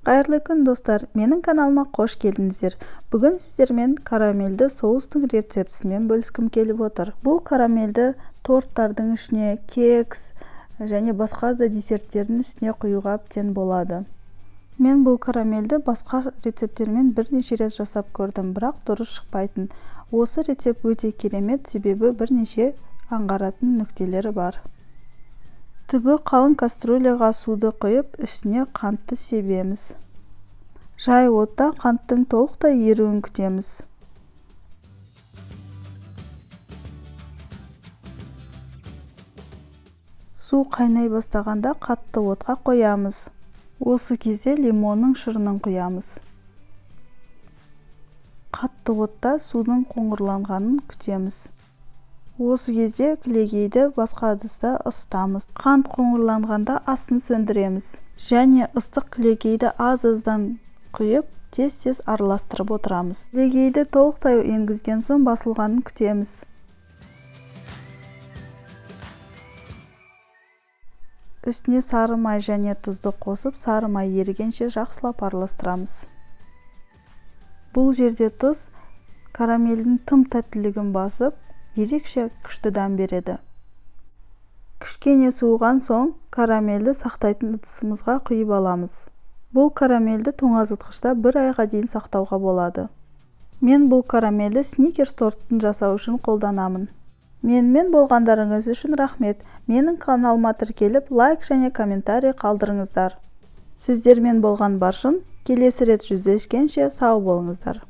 Қайырлы күн, достар! Менің каналыма қош келдіңіздер. Бүгін сіздермен карамельді соустың рецептісімен бөліскім келіп отыр. Бұл карамельді торттардың ішіне, кекс және басқа да десерттердің үстіне құюға әбден болады. Мен бұл карамельді басқа рецепттермен бірнеше рет жасап көрдім, бірақ дұрыс шықпайтын. Осы рецепт өте керемет, себебі бірнеше аңғаратын нүктелері бар. Түбі қалың кастрюляға суды құйып, үстіне қантты себеміз. Жай отта қанттың толықтай еруін күтеміз. Су қайнай бастағанда қатты отқа қоямыз. Осы кезде лимонның шырынын құямыз. Қатты отта судың қоңырланғанын күтеміз. Осы кезде кілегейді басқа ыдыста ысытамыз. Қант қоңырланғанда астын сөндіреміз. Және ыстық кілегейді аз-аздан құйып, тез-тез араластырып отырамыз. Кілегейді толықтай енгізген соң басылғанын күтеміз. Үстіне сары май және тұзды қосып, сары май ерігенше жақсылап араластырамыз. Бұл жерде тұз карамельдің тым тәттілігін басып, ерекше күшті дәм береді. Кішкене суыған соң карамельді сақтайтын ыдысымызға құйып аламыз. Бұл карамельді тоңазытқышта бір айға дейін сақтауға болады. Мен бұл карамельді сникерс тортын жасау үшін қолданамын. Менімен болғандарыңыз үшін рахмет. Менің каналыма тіркеліп, лайк және комментарий қалдырыңыздар. Сіздермен болған Баршын, келесі рет жүздескенше сау болыңыздар.